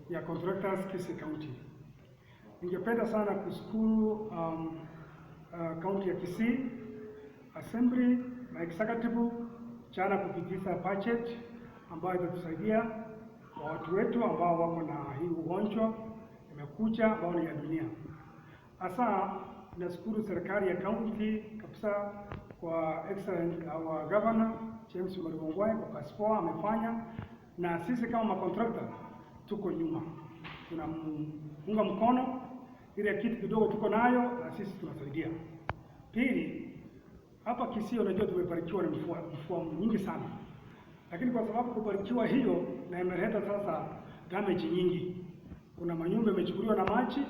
Ya contractors Kisii County. Ningependa sana kushukuru county ya Kisii Assembly na executive jana kupitisha budget ambayo itatusaidia kwa watu wetu ambao wako na hii ugonjwa imekuja ambao ni ya dunia. Hasa nashukuru serikali ya county kabisa kwa excellent our governor James Marigo Ongwae kwa kazi poa amefanya, na sisi kama macontractor tuko nyuma, tunamuunga mkono ile kitu kidogo tuko nayo, na sisi tunasaidia. Pili, hapa Kisii unajua tumebarikiwa na mvua, mvua nyingi sana, lakini kwa sababu kubarikiwa hiyo na imeleta sasa damage nyingi. Kuna manyumba imechukuliwa na maji,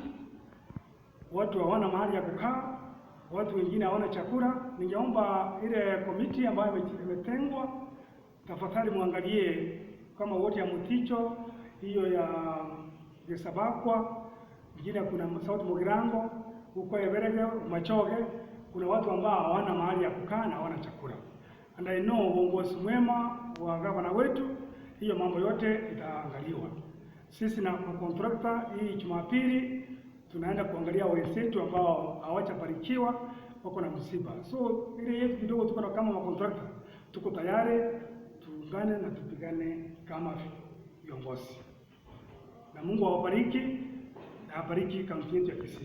watu hawana mahali ya kukaa, watu wengine hawana chakula. Ningeomba ile committee ambayo imetengwa, tafadhali muangalie kama wote ya Muticho hiyo ya Gesabakwa, ingine kuna South Mugirango huko Eberege, Machoge, kuna watu ambao hawana mahali ya kukaa na hawana chakula. And I know uongozi mwema wa gavana wetu, hiyo mambo yote itaangaliwa. Sisi na contractor hii Jumapili tunaenda kuangalia wenzetu ambao hawajabarikiwa wako na msiba. So ile yetu kidogo tuko na kama macontractor, tuko tayari tuungane na tupigane kama viongozi, na Mungu awabariki na abariki kaunti yetu ya Kisii.